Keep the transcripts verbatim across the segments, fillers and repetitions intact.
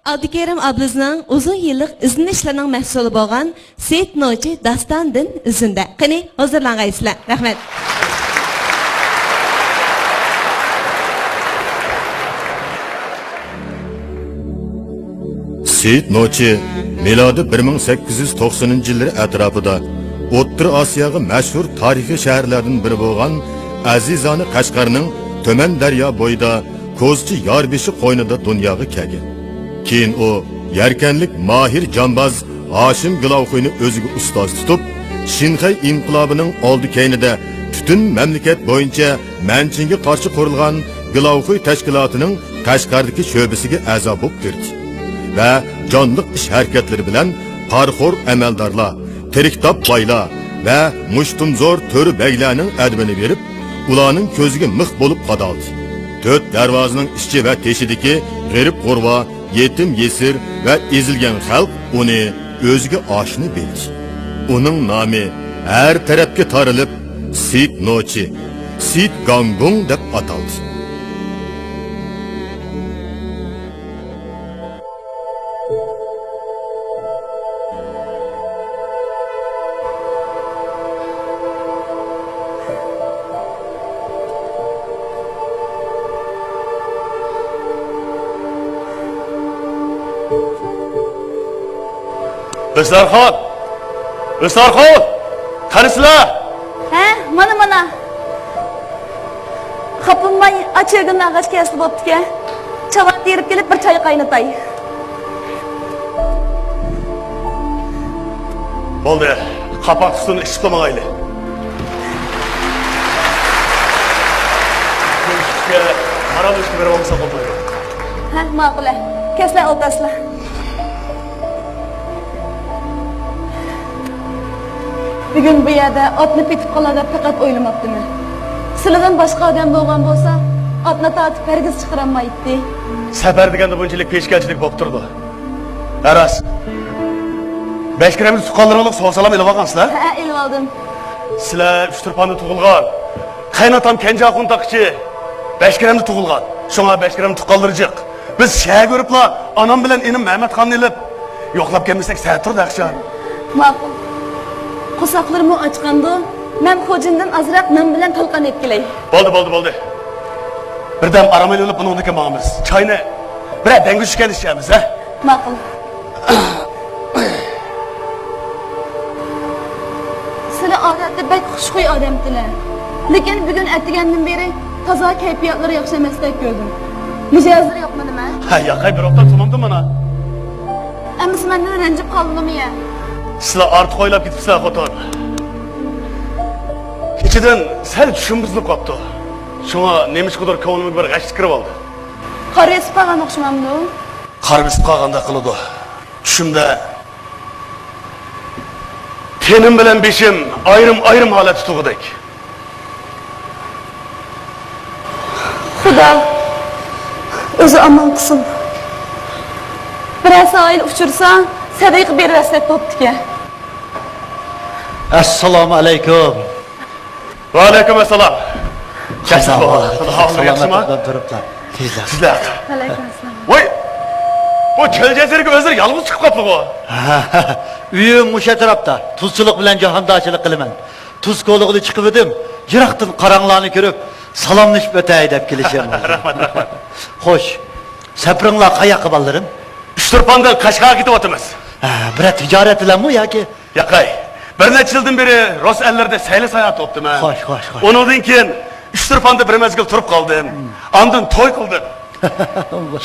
ئابدۇكېرىم ئابلىزنىڭ ئۇزۇن يىللىق ئىزدىنىشلىرىنىڭ مەھسۇلى بولغان سېيىت نوچى داستاندىن ئۈزۈندە. قېنى، ھۇزۇرلانغايسىلەر. رەھمەت. سېيىت نوچى مىلادىي بىر مىڭ سەككىز يۈز توقسىنىنچى يىللىرى ئەتراپىدا ئوتتۇرا ئاسىياغا مەشھۇر تارىخىي شەھەرلەردىن بىرى بولغان ئەزىزانە قەشقەرنىڭ تۆمەن دەريا بويىدا كوزىچى ياربېشى قوينىدا دۇنياغا كەلگەن. كېيىن ئۇ يەركەنلىك ماھىر جامباز ھاشىم گىلاۋخۇينى ئۆزىگە ئۇستاز تۇتۇپ، شىنخەي ئىنقىلابىنىڭ ئالدى كەينىدە پۈتۈن مەملىكەت بويىچە مەنچىڭگە قارشى قۇرۇلغان گىلاۋخۇي تەشكىلاتىنىڭ قەشقەردىكى شۆبىسىگە ئەزا بولۇپ كىردى ۋە جانلىق ئىش ھەرىكەتلىرى بىلەن پارىخور ئەمەلدارلار، تىرىكتاپ بايلار ۋە مۇشتۇمزور تۆرە بەگلەرنىڭ ئەدىپىنى بېرىپ، ئۇلارنىڭ كۆزىگە مىخ بولۇپ قادالدى. تۆت دەرۋازىنىڭ ئىچى ۋە تېشىدىكى غېرىب-غۇرۋا، يېتىم-يېسىر ۋە ئېزىلگەن خەلق ئۇنى ئۆزىگە ئاشنا بىلدى. ئۇنىڭ نامى ھەر تەرەپكە تارىلىپ، سېيىت نوچى، سېيىت گاڭگۇڭ دەپ ئاتالدى. ھۆسنارخان! ھۆسنارخان! قانىسىلەر؟ ھە، مانا، مانا. خاپىماي، ئاچىرگىن ئاغاچ كەلسە بوپتىكەن. چاۋاك تېرىپ كېلىپ، بىر چاي قاينىتاي. بولدى، قاپاق تۇتسۇن، ئىچىپلا ماڭايلى. بۇ ئىشكە قاراملىشىپ بېرىۋالمىسا بولمايدۇ. ھە، ماقۇل، ھە. كەلسىلە، ئولتۇرسىلە. بۈگۈن بۇ يەردە ئاتنى پېتىپ قالار دەپ پەقەت ئويلىماپتىمەن. سىلىدىن باشقا ئادەم بولغان بولسا، ئاتنى تارتىپ ھەرگىز چىقىرالمايتتى. سەپەر دېگەندە بۇنچىلىك پېشكەلچىلىك بولۇپ تۇرىدۇ. ھە، راست. بەشكىرەمدە تۇغقانلىرىڭلار سوغ-سالام ئېلىۋالغانسىلەر؟ ھە، ئېلىۋالدىم. سىلەر ئۇچتۇرپاندا تۇغۇلغان. قايناتام كەنجىخان تاقىچى بەشكىرەمدە تۇغۇلغان. شۇڭا بەشكىرەم تۇغقانلىرى جىق. بىز شەھەرگە بېرىپلا ئانام بىلەن ئىنىم مەمەتخاننى ئېلىپ يوقلاپ كەلمىسەك سەت تۇرىدۇ ئەخشام. ماقۇل. قورساقلىرىمۇ ئاچقاندۇ. مەن خوجىندىن ئازراق نان بىلەن تالقان ئېلىپ كېلەي. بولدى، بولدى، بولدى. بىردەم ئارام ئېلىۋېلىپ بۇنىڭدىن كېيىن ماڭىمىز. چاينى بىرەر دەڭگە چۈشكەندە ئىچەرمىز، ھە؟ ماقۇل. سىلەر ئادەتتە بەك خۇشخۇي ئادەمتىلەر. لېكىن بۈگۈن ئەتىگەندىن بېرى تازا كەيپىياتلىرى ياخشى ئەمەستەك كۆردۈم. مىجەزلىرى يوقمۇ نېمە؟ ھە، ياقەي، بىر ئوبدان تۇرمامدۇ مانا؟ ئەمىسە مەندىن رەنجىپ قالدىمۇ يا؟ سىلەر ئارتۇق ئويلاپ كېتىپسىلەر، خوتۇن. كېچىدىن سەل چۈشۈم بۇزۇلۇپ قاپتۇ. شۇڭا نېمىشقىدۇر كۆڭلۈمگە بىر غەشلىك كىرىۋالدى. قارا بېسىپ قالغان ئوخشىمامدۇ؟ قارا بېسىپ قالغاندەك قىلىدۇ. چۈشۈمدە تېنىم بىلەن بېشىم ئايرىم-ئايرىم ھالەتتە تۇرغۇدەك. خۇدا ئۆزى ئامان قىلسۇن. بىرەر سائىل ئۇچرىسا، سەدىقە بېرىۋەرسەك بوپتىكەن. ئەسسالامۇ ئەلەيكۇم. ۋەئەلەيكۇم ئەسسالام. قانداق ئەھۋال؟ ساغلام، ياخشىمۇ؟ تۇرۇپلا. تېزلا. تېزلا. ۋەئەلەيكۇم ئەسسالام. ۋاي! بۇ چۆل جەزىرىگە ئۆزلىرى يالغۇز چىقىپ قاپتىغۇ؟ ھە، ئۆيۈم مۇشۇ ئەتراپتا. تۇزچىلىق بىلەن جاھاندارچىلىق قىلىمەن. تۇز كولىغىلا چىقىۋىدىم. يىراقتىن قاراڭلارنى كۆرۈپ، سالاملىشىپ ئۆتەي دەپ كېلىشىم. رەھمەت، رەھمەت. خوش. سەپىرىڭلار قاياققا، بالىلىرىم؟ ئۇچتۇرپاندىن قەشقەرگە كېتىۋاتىمىز. ھە، بىرەر تىجارەت بىلەنمۇ ياكى؟ ياقەي، بىر نەچچە يىلدىن بېرى رۇس ئەللىرىدە سەيلە ساياھەت قىلىپتىمەن. خوش، خوش، خوش. ئۇنىڭدىن كېيىن ئۇچتۇرپاندا بىر مەزگىل تۇرۇپ قالدىم. ئاندىن توي قىلدىم.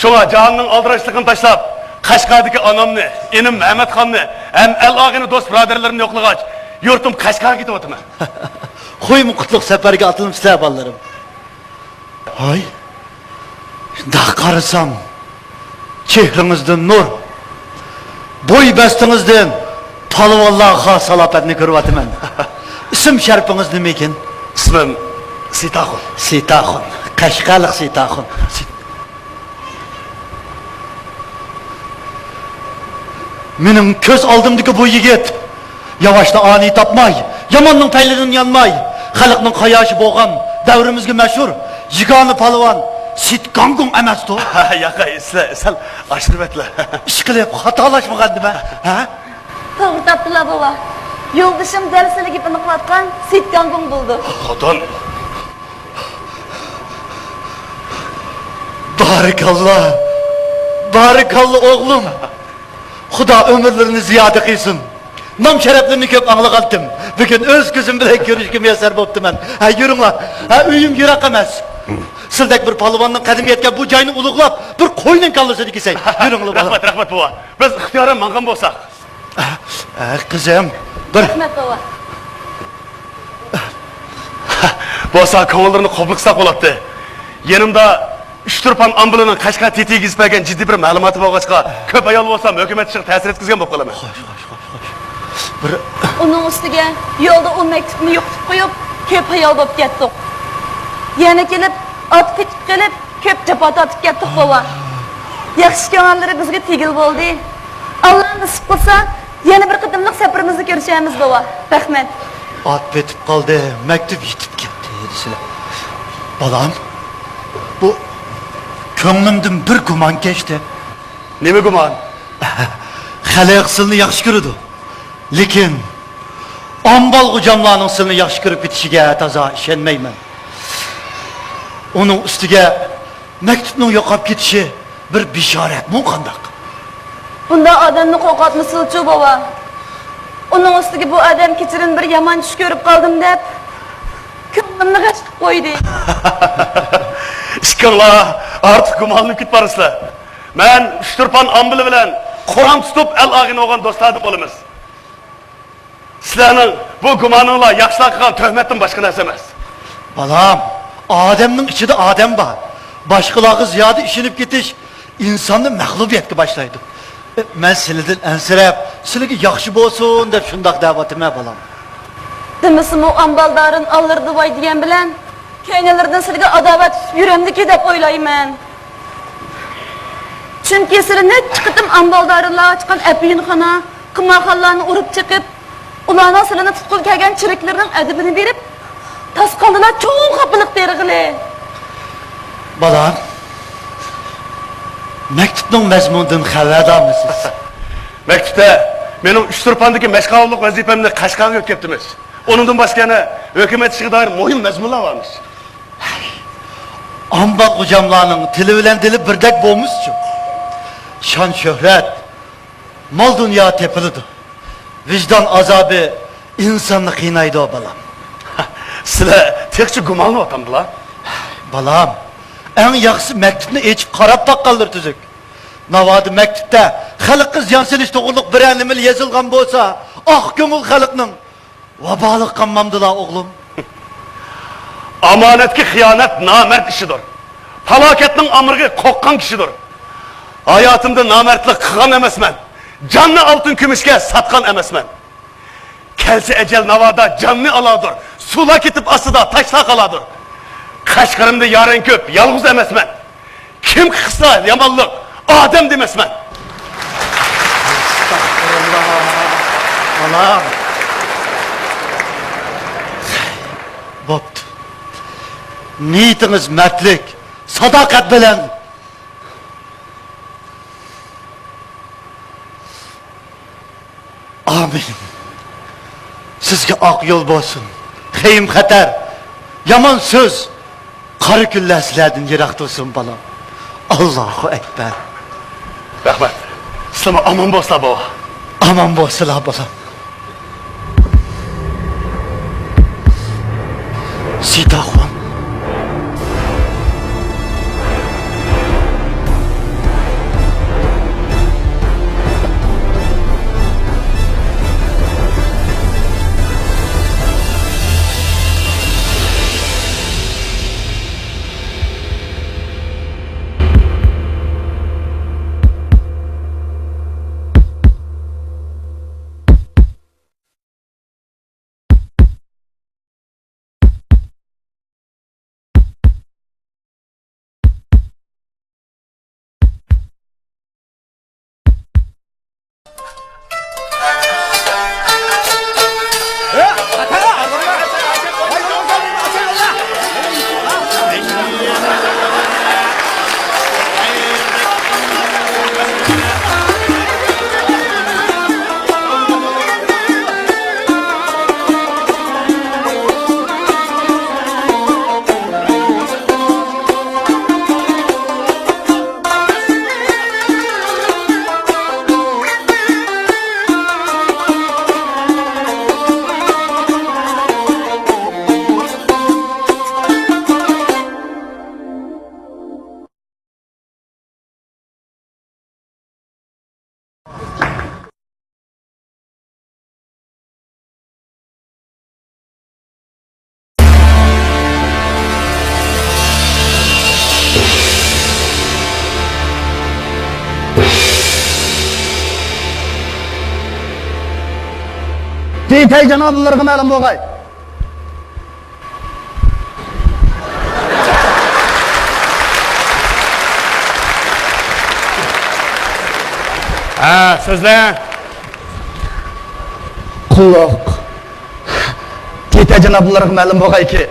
شۇڭا جاھاننىڭ ئالدىراشلىقىنى تاشلاپ، قەشقەردىكى ئانامنى، ئىنىم مەمەتخاننى ھەم ئەل ئاغىنە دوست بۇرادەرلىرىمنى يوقلىغاچ، يۇرتۇم قەشقەرگە كېتىۋاتىمەن. خويمۇ قۇتلۇق سەپەرگە ئاتلىنىپسىلەر، بالىلىرىم. ھاي، شۇنداق قارىسام، چېھرىڭىزدىن نۇر، بوي بەستىڭىزدىن پالۋانلارغا خاس سالاپەتنى كۆرۈۋاتىمەن. ئىسىم شەرىپىڭىز نېمىكىن؟ ئىسمىم سېيىتئاخۇن. سېيىتئاخۇن، قەشقەرلىك سېيىتئاخۇن. مېنىڭ كۆز ئالدىمدىكى بۇ يىگىت ياۋاشتا ئانى تاپماي، ياماننىڭ پەيلىدىن يانماي، خەلقنىڭ قاياشى بولغان، دەۋرىمىزگە مەشھۇر يېگانە پالۋان سىت گاڭگۇڭ ئەمەستۇ؟ ياقەي، سىلەر سەل ئاشۇرۇۋەتلە. ئىشقىلىپ خاتالاشمىغاندىمەن، ھە؟ توغرا تاپتىلا، بوۋا. يولدىشىم دەل سىلە گېپىنى قىلىۋاتقان سىت گاڭگۇڭ بولىدۇ. خوتۇن. بارىكاللا. بارىكاللا، ئوغلۇم. خۇدا ئۆمۈرلىرىنى زىيادە قىلسۇن. نام-شەرەپلىرىنى كۆپ ئاڭلىغانتىم. بۈگۈن ئۆز كۆزۈم بىلەن كۆرۈشكە مۇيەسسەر بوپتىمەن. ھە، يۈرۈڭلار. ھە، ئۆيۈم يىراق ئەمەس. سىلدەك بىر پالۋاننىڭ قەدىمى يەتكەن بۇ جاينى ئۇلۇغلاپ، بىر قوينىڭ كاللىسىنى كېسەي. يۈرۈڭلار، بالام. رەھمەت، رەھمەت، بوۋا. بىز ئىختىيارەن ماڭغان بولساق. ھە، قىزىم. بىر رەھمەت، بوۋا. بولسا كۆڭۈللىرىنى قوبۇل قىلساق بولاتتى. يېنىمدا ئۇچتۇرپان ئامبىلىنىڭ قەشقەر تېتىگە يېزىپ بەرگەن جىددىي بىر مەلۇماتى بولغاچقا، كۆپ ھايال بولسام ھۆكۈمەت ئىشىغا تەسىر يەتكۈزگەن بولۇپ قالىمەن. خوش، خوش، خوش، خوش. بىر ئۇنىڭ ئۈستىگە يولدا ئۇ مەكتۇپنى يوقىتىپ قويۇپ، كۆپ ھايال بولۇپ كەتتۇق. يەنە كېلىپ، ئات پېتىپ قېلىپ، كۆپ جاپا تارتىپ كەتتۇق، بوۋا. ياخشى كۆڭۈللىرى بىزگە تېگىل بولدى. ئاللا نېسىپ قىلسا، يەنە بىر قېتىملىق سەپىرىمىزدە كۆرۈشەرمىز، بوۋا. رەھمەت. ئات پېتىپ قالدى، مەكتۇپ يېتىپ كەتتى دېسىلە. بالام، بۇ كۆڭلۈمدىن بىر گۇمان كەچتى. نېمە گۇمان؟ خەلق سىلىنى ياخشى كۆرىدۇ. لېكىن ئامبال غوجاملارنىڭ سىلىنى ياخشى كۆرۈپ كېتىشىگە تازا ئىشەنمەيمەن. ئۇنىڭ ئۈستىگە مەكتۇپنىڭ يوقاپ كېتىشى بىر بېشارەتمۇ قانداق؟ بۇنداق ئادەمنى قورقۇتمىسىلىچۇ، بوۋا. ئۇنىڭ ئۈستىگە بۇ ئادەم كېچىدىن بىر يامان چۈش كۆرۈپ قالدىم دەپ، كۆڭلۈمنى غەش قىلىپ قويدى. ئىككىڭلار ئارتۇق گۇمانلىنىپ كېتىپ بارىسىلەر. مەن ئۇچتۇرپان ئامبىلى بىلەن قورام تۇتۇپ ئەل ئاغىنە بولغان دوستلاردىن بولىمىز. سىلەرنىڭ بۇ گۇمانىڭلار ياخشىلار قىلغان تۆھمەتتىن باشقا نەرسە ئەمەس. بالام، ئادەمنىڭ ئىچىدە ئادەم بار. باشقىلارغا زىيادە ئىشىنىپ كېتىش ئىنساننى مەغلۇبىيەتكە باشلايدۇ. ئە، مەن سىلىدىن ئەنسىرەپ، سىلىگە ياخشى بولسۇن دەپ شۇنداق دەۋاتىمەن، بالام. دېمىسىمۇ ئامبالدارىن ئاللىرىدا ۋاي دېگەن بىلەن، كەينىلىرىدىن سىلىگە ئاداۋەت تۇتۇپ يۈرەمدىكى دەپ ئويلايمەن. چۈنكى سىلى نەچچە قېتىم ئامبالدارىنلارغا ئاچقان ئەپيۈنخانا، قىمارخانىلارنى ئۇرۇپ چېقىپ، ئۇلارنىڭ سىلىنى تۇتقىلى كەلگەن چېرىكلىرىنىڭ ئەدىپىنى بېرىپ، تاسقالدىلا چوڭ خاپىلىق تېرىغىلى. بالام، مەكتۇپنىڭ مەزمۇنىدىن خەۋەردارمۇسىز؟ مەكتۇپتە مېنىڭ ئۇچتۇرپاندىكى مەشقاۋۇللۇق ۋەزىپەمنى قەشقەرگە ئۆتكەپتىمىز. ئۇنىڭدىن باشقا يەنە ھۆكۈمەت ئىشىغا دائىر مۇھىم مەزمۇنلار بارمىش. ئامبال غوجاملارنىڭ تىلى بىلەن دىلى بىردەك بولمىسىچۇ؟ شان-شۆھرەت، مال-دۇنيا تېپىلىدۇ. ۋىجدان ئازابى ئىنساننى قىينايدۇ، بالام. سىلەر تېخىچە گۇمانلىنىۋاتامدىلا؟ بالام، ئەڭ ياخشىسى مەكتۇپنى ئېچىپ قاراپ باققانلىرى تۈزۈك. ناۋادا مەكتۇپتە خەلققە زىيان سېلىش توغرۇلۇق بىرەر نېمىلا يېزىلغان بولسا، ئاق كۆڭۈل خەلقنىڭ ۋابالىق قالمامدىلا، ئوغلۇم؟ ئامانەتكە خىيانەت نامەرد ئىشىدۇر. پالاكەتنىڭ ئامرىغى قورققان كىشىدۇر. ھاياتىمدا نامەردلىك قىلغان ئەمەسمەن. جاننى ئالتۇن كۈمۈشكە ساتقان ئەمەسمەن. كەلسە ئەجەل ناۋادا جاننى ئالادۇر. سۇلار كېتىپ ئاستىدا تاشلار قالادۇر. قەشقىرىمدە يارەن كۆپ، يالغۇز ئەمەسمەن. كىم قىلسا يامانلىق، ئادەم دېمەسمەن. ئەستەغپۇرۇللا، بالام. بوپتۇ. نىيىتىڭىز مەردلىك، ساداقەت بىلەن. ئامىن. سىزگە ئاق يول بولسۇن. خېيىم-خەتەر، يامان سۆز، قارا كۈنلەر سىلەردىن يىراق تۇرسۇن، بالام. ئاللاھۇ ئەكبەر. رەھمەت. سىلەرمۇ ئامان بولسىلا، بوۋا. ئامان بولسىلا، بالام. سىتاخۇن. سېيىتەي جانابلىرىغا مەلۇم بولغاي. ھە، سۆزلە. قۇللۇق. سېيىتەي جانابلىرىغا مەلۇم بولغايكى،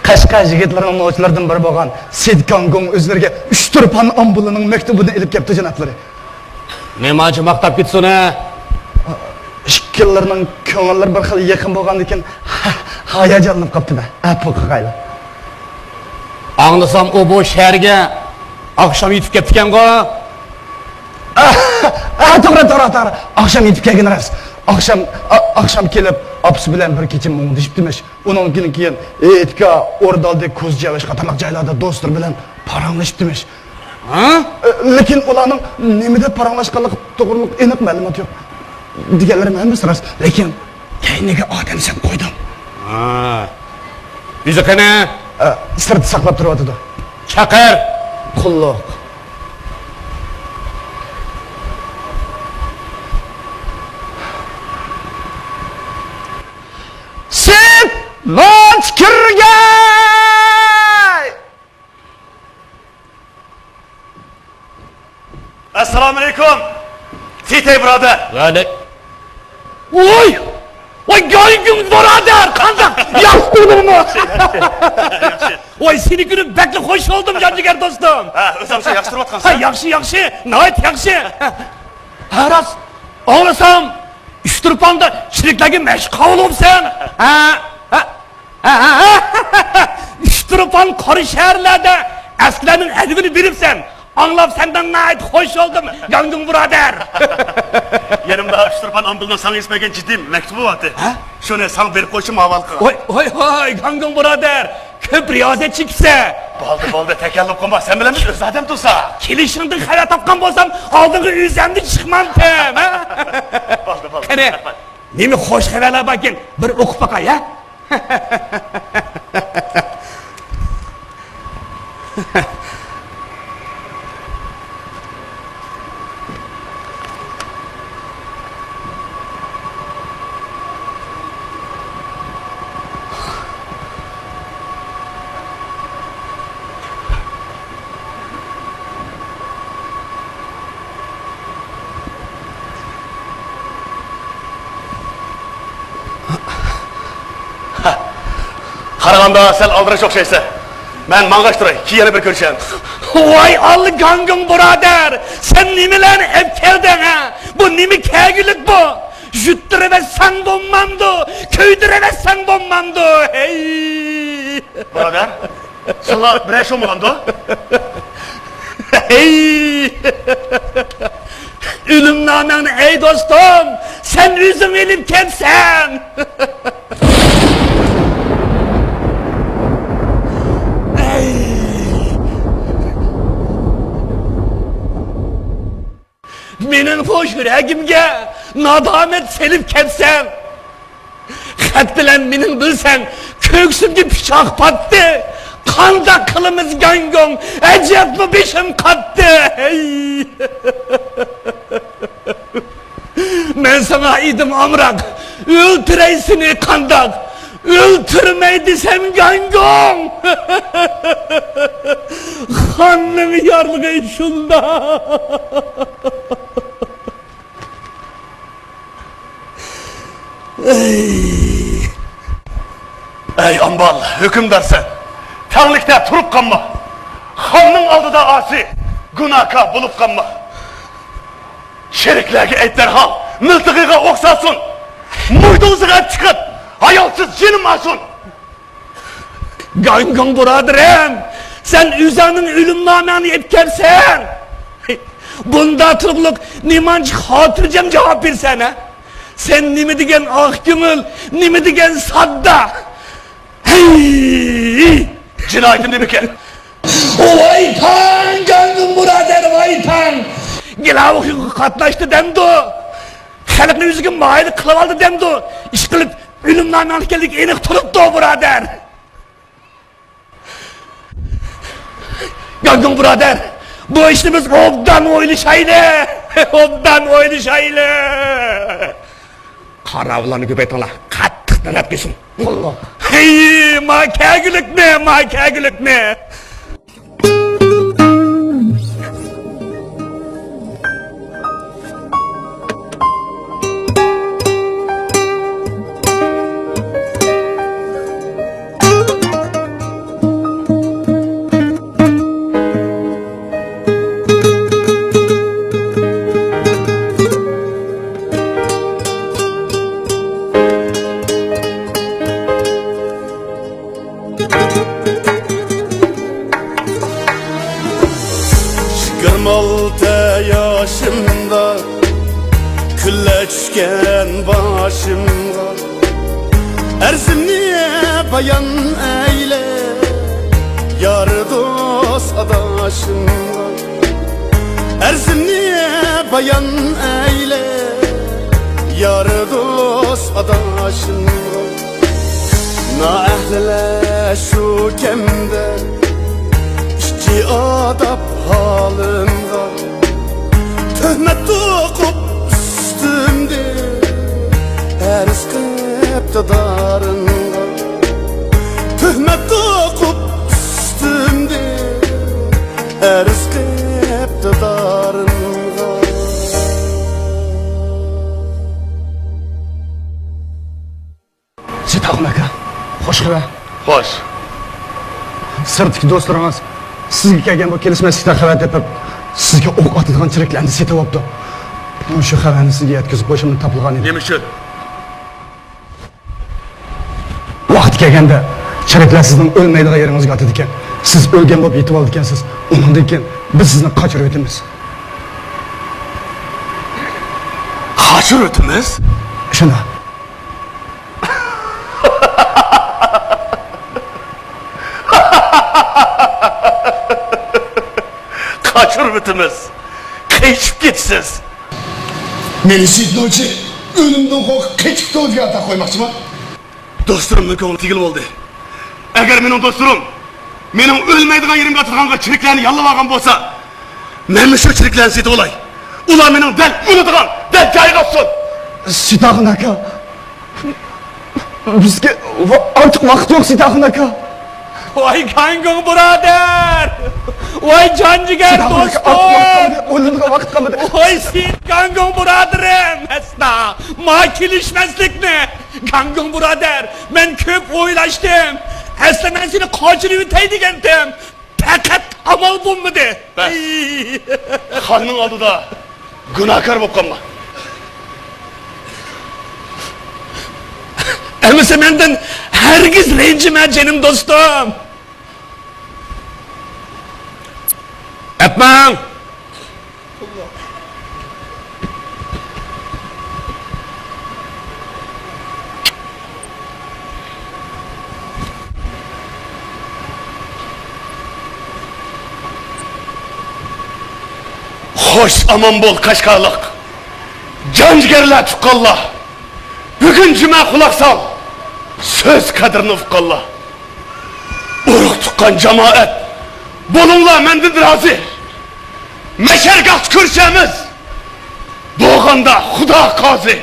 قەشقەر يىگىتلىرىنىڭ نوچىلىرىدىن بىرى بولغان سېيىت گاڭگۇڭ ئۆزلىرىگە ئۈچ تۇرپان ئامبۇلىنىڭ مەكتۇبىنى ئېلىپ كەپتۇ، جانابلىرى. نېمانچە ماختاپ كېتىسۇن، ھە؟ ئىككىلىرىنىڭ كۆڭۈللىرى بىر خىل يېقىن بولغاندىكىن، ھاياجانلىنىپ قاپتىمەن. ئەپۇ قىلغايلا. ئاڭلىسام، ئۇ بۇ شەھەرگە ئاخشام يېتىپ كەپتىكەنغۇ؟ ئا، ئا، توغرا، توغرا، توغرا. ئاخشام يېتىپ كەلگىنى راست. ئاخشام، ئا، ئاخشام كېلىپ، ئاپىسى بىلەن بىر كېچە مۇڭدىشىپتىمىش. ئۇنىڭدىن كېيىن ئېيتكا، ئوردا ئالدى، كوزا چىۋىش قاتارلىق جايلاردا دوستلىرى بىلەن پاراڭلىشىپتىمىش. ھە؟ ئە، لېكىن ئۇلارنىڭ نېمىدە پاراڭلاشقانلىقى توغرۇلۇق ئېنىق مەلۇمات يوق. دېگەنلىرىم ھەممىسى راست، لېكىن كەينىگە ئادەم سەپ قويدۇم. ھە. ئۆزى قېنى؟ ئە، سىرتتا ساقلاپ تۇرۇۋاتىدۇ. چاقىر! قۇللۇق. سېيىت نوچى كىرگەي! ئەسسالامۇئەلەيكۇم، سېيىتەي بۇرادەر. ۋەئەلەي-، ۋوي! ۋاي، گاڭگۇڭ بۇرادەر، قانداق؟ ياخشى تۇردۇڭمۇ؟ ياخشى. ۋاي، سېنى كۆرۈپ بەكلا خوش بولدۇم، جان جىگەر دوستۇم. ھە، ئۆزۈڭ شۇ ياخشى تۇرۇۋاتقانسەن. ھە، ياخشى، ياخشى، ناھايىتى ياخشى. ھە، راست. ئاڭلىسام، ئۇچتۇرپاندا چېرىكلەرگە مەشىق قىلىۋالىسەن. ھە، ھە. ھە، ھە، ھە. ئۇچتۇرپان قارا شەھەرلەردە ئەسكىلەرنىڭ ئەدىپىنى بېرىپسەن. ئاڭلاپ سەندىن ناھايىتى خوش بولدۇم، گاڭگۇڭ بۇرادەر. يېنىمدا ئۇچتۇرپان ئامبىلىنىڭ ساڭا يېزىپ بەرگەن جىددىي مەكتۇبى بارتى. ھە؟ شۇنى ساڭا بېرىپ قويۇشۇمنى ھاۋالە قىلغان. ۋاي، ۋاي، ۋاي، گاڭگۇڭ بۇرادەر، كۆپ رىيازەت چېكىپسەن. بولدى، بولدى، تەكەللۇپ قىلما، سەن بىلەن بىز ئۆز ئادەم تۇرسا. كېلىشىڭدىن خەۋەر تاپقان بولسام، ئالدىڭغا ئۆزۈمدىن چىقمامتىم، ھە؟ بولدى، بولدى، قېنى، رەھمەت. نېمە خوش خەۋەرلەر باركىن، بىر ئوقۇپ باقاي، ھە؟ قارىغاندا سەل ئالدىراش ئوخشايسەن. مەن ماڭغاچ تۇراي، كېيىن يەنە بىر كۆرۈشەيلى. ۋاي ئاللا، گاڭگۇڭ بۇرادەر، سەن نېمىلەرنى ئەپ كەلدىڭ، ھە؟ بۇ نېمە كەگۈلۈك بۇ؟ يۇتتۇرۇۋەتسەڭ بولمامدۇ؟ كۆيدۈرۈۋەتسەڭ بولمامدۇ؟ ھەي! بۇرادەر، ساڭا بىرەر ئىش بولمىغاندۇ؟ ھەي! ئۆلۈمنامەڭنى، ئەي دوستۇم، سەن ئۆزۈڭ ئېلىپ كەپسەن. ئەي! مېنىڭ بۇ يۈرەگىمگە نادامەت سېلىپ كەپسەن. خەت بىلەن مېنىڭ بىلسەڭ، كۆكسۈمگە پىچاق پاتتى. قانداق قىلىمىز، گاڭگۇڭ؟ ئەجەبمۇ بېشىم قاتتى. ھەي! مەن ساڭا ئىدىم ئامراق، ئۆلتۈرەي سېنى قانداق؟ ئۆلتۈرمەي دېسەم گاڭگۇڭ! خاننىڭ يارلىقى شۇنداق. ئەي! ئەي ئامبال، ھۆكۈمدارسەن، تەڭلىكتە تۇرۇپ قالما. خاننىڭ ئالدىدا ئاسىي، گۇناھكار بولۇپ قالما. شېرىكلەرگە ئېيت دەرھال، مىلتىقىغا ئوق سالسۇن. مويدۇڭزىغا ئەپ چىقىپ، ھايالسىز جېنىم ئالسۇن. گاڭگۇڭ بۇرادىرىم، سەن ئۆزۈڭنىڭ ئۆلۈمنامەڭنى ئېلىپ كەپسەن. بۇندا تۇرۇقلۇق نېمانچە خاتىرجەم جاۋاب بېرىسەن، ھە؟ سەن نېمە دېگەن ئاق كۆڭۈل، نېمە دېگەن ساددا. ھەي! جىنايىتىم نېمىكەن؟ ۋاي تاڭ، گاڭگۇڭ بۇرادەر، ۋاي تاڭ! گىلاۋۇخۇنغا قاتناشتى دەمدۇ؟ خەلقنى ئۆزىگە مايىل قىلىۋالدى دەمدۇ؟ ئىشقىلىپ، ئۆلۈمنامەڭ ئىكەنلىكى ئېنىق تۇرۇپتۇ، بۇرادەر. گاڭگۇڭ بۇرادەر، بۇ ئىشنى بىز ئوبدان ئويلىشايلى، ئوبدان ئويلىشايلى. قاراۋۇللارنى كۆپەيتىڭلار، قاتتىق تەلەپ قىلسۇن. ۋاللا. ھەي، ما كەگۈلۈكنى، ما كەگۈلۈكنى. يىگىرمە ئالتە ياشىمدا كۈنلەر چۈشكەن باشىمغا، ئەرزىمنى بايان ئەيلە يار دوست ئاداشىمغا، ئەرزىمنى بايان ئەيلە يار دوست ئاداشىمغا. نائەھلىلەر شۇ كەمدە ئىچى ئاداپ ھالىمغا، تۆھمەت توقۇپ ئۈستۈمدە ئەرز قىپتۇ دارىنغا، تۆھمەت توقۇپ ئۈستۈمدە ئەرز قىپتۇ دارىنغا. سېيىتئاخۇن ئاكا، خوش خەۋەر. خوش. سىرتتىكى دوستلىرىڭىز سىزگە كەلگەن بۇ كېلىشمەسلىكتىن خەۋەر تېپىپ، سىزگە ئوق ئاتىدىغان چېرىكلەرنى سېتىۋاپتۇ. شۇ خەۋەرنى سىزگە يەتكۈزۈپ قويۇشۇمدىن تاپىلغان ئىدى. نېمە ئۈچۈن؟ ۋاقتى كەلگەندە، چېرىكلەر سىزنىڭ ئۆلمەيدىغان يېرىڭىزگە ئاتىدىكەن. سىز ئۆلگەن بولۇپ يېتىۋالىدىكەنسىز. ئۇنىڭدىن كېيىن بىز سىزنى قاچۇرۇۋېتىمىز. قاچۇرۇۋېتىمىز؟ شۇنداق. قاچۇرۇۋېتىمىز. قېچىپ كېتىسىز. مېنى سېيىت نوچى ئۆلۈمدىن قورقۇپ قېچىپتۇ دېگەن ئاتاق قويماقچىما؟ دوستلىرىمنىڭ كۆڭلى تېگىلى بولدى. ئەگەر مېنىڭ دوستلىرىم مېنىڭ ئۆلمەيدىغان يېرىمگە ئاتىدىغانغا چېرىكلەرنى ياللىۋالغان بولسا، مەنمۇ شۇ چېرىكلەرنى سېتىۋالاي. ئۇلار مېنىڭ دەل ئۆلىدىغان، دەل جايىغا ئاتسۇن. سېيىتئاخۇن ئاكا، بىزگە ۋا-، ئارتۇق ۋاقىت يوق، سېيىتئاخۇن ئاكا. ۋاي گاڭگۇڭ بۇرادەر! ۋاي جان جىگەر دوستۇم! ئويلىنىدىغان ۋاقىت قالمىدى. ۋاي سېيىت گاڭگۇڭ بۇرادىرىم! ئەسلا ما كېلىشمەسلىكنى! گاڭگۇڭ بۇرادەر، مەن كۆپ ئويلاشتىم. ئەسلى مەن سېنى قاچۇرۇۋېتەي دېگەنتىم. پەقەت ئامال بولمىدى. بەس. ئەي. خاننىڭ ئالدىدا گۇناھكار بولۇپ قالما. ئەمىسە مەندىن ھەرگىز رەنجىمە، جېنىم دوستۇم. ئەپمەڭ! خوش ئامان بول، قەشقەرلىق جان جىگەرلەر، تۇغقانلار! بۈگۈن جۈمە، قۇلاق سال، سۆز قەدرىنى ئۇققانلار! ئۇرۇق تۇغقان جامائەت، بولۇڭلار مەندىن رازى. مەشەرگاھتا كۆرۈشەرمىز، بولغاندا خۇدا قازى.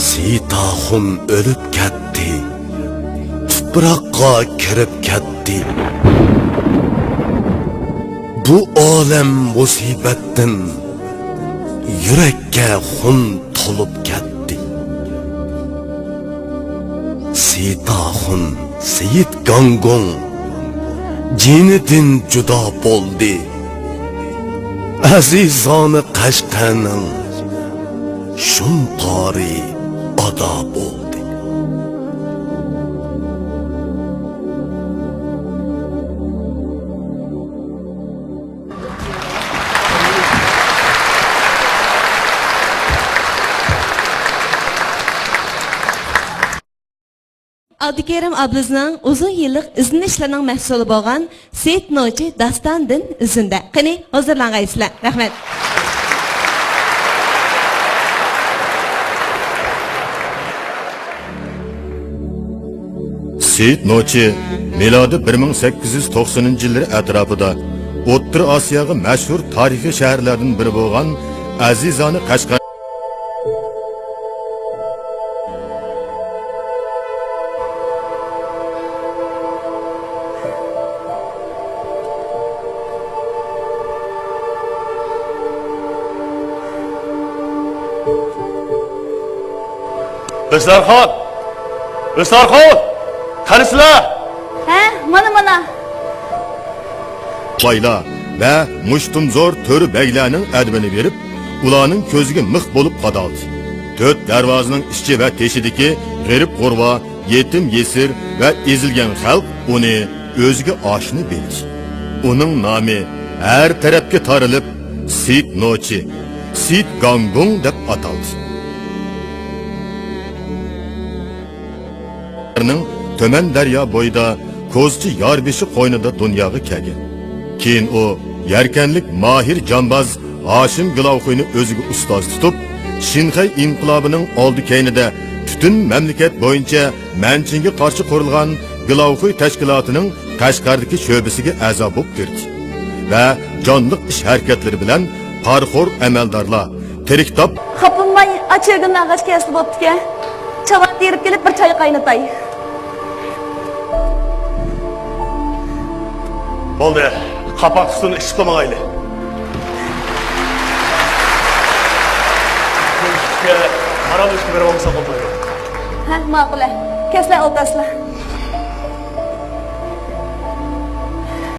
سېيىتئاخۇن ئۆلۈپ كەتتى، تۇپراققا كىرىپ كەتتى. بۇ ئالەم مۇسىبەتتىن يۈرەككە خۇن تولۇپ كەتتى. سېيىتئاخۇن، سېيىت گاڭگۇڭ جېنىدىن جۇدا بولدى. ئەزىزانە قەشقەرنىڭ شۇمپارى ئادا بولدى. ئابدۇكېرىم ئابلىزنىڭ ئۇزۇن يىللىق ئىزدىنىشلىرىنىڭ مەھسۇلى بولغان سېيىت نوچى داستاندىن ئۈزۈندە. قېنى، ھۇزۇرلانغايسىلەر. رەھمەت. سېيىت نوچى مىلادىي بىر مىڭ سەككىز يۈز توقسىنىنچى يىللىرى ئەتراپىدا ئوتتۇرا ئاسىياغا مەشھۇر تارىخىي شەھەرلەردىن بىرى بولغان ئەزىزانە قەشقەر ۋىسلارخان! ۋىسلارخان! قانىسىلەر؟ ھە، مانا، مانا. بايلار ۋە مۇشتۇمزور تۆرە بەگلەرنىڭ ئەدىپىنى بېرىپ، ئۇلارنىڭ كۆزىگە مىخ بولۇپ قادالدى. تۆت دەرۋازىنىڭ ئىچى ۋە تېشىدىكى غېرىب-غۇربا، يېتىم-يېسىر ۋە ئېزىلگەن خەلق ئۇنى ئۆزىگە ئاشنا بىلدى. ئۇنىڭ نامى ھەر تەرەپكە تارىلىپ، سېيىت نوچى، سېيىت گاڭگۇڭ دەپ ئاتالدى. تۆمەن دەريا بويىدا كوزىچى ياربېشى قوينىدا دۇنياغا كەلگەن. كېيىن ئۇ يەركەنلىك ماھىر جامباز ھاشىم گىلاۋخۇينى ئۆزىگە ئۇستاز تۇتۇپ، شىنخەي ئىنقىلابىنىڭ ئالدى-كەينىدە پۈتۈن مەملىكەت بويىچە مەنچىڭگە قارشى قۇرۇلغان گىلاۋخۇي تەشكىلاتىنىڭ قەشقەردىكى شۆبىسىگە ئەزا بولۇپ كىردى ۋە جانلىق ئىش-ھەرىكەتلىرى بىلەن پارىخور ئەمەلدارلار، تىرىك تاپ. خاپىماي، ئاچىگىن ئاغاچ كەلسە بوپتىكەن. چاۋاك تېرىپ كېلىپ، بىر چاي قاينىتاي. بولدى، قاپاق سۇنى ئىچىپلا ماڭايلى. بۇ ئىشكە ئارام ئىشكە بېرىپ بولمىسا بولمايدۇ. ھە، ماقۇل، ھە. كەلسىلە، ئولتۇرسىلە.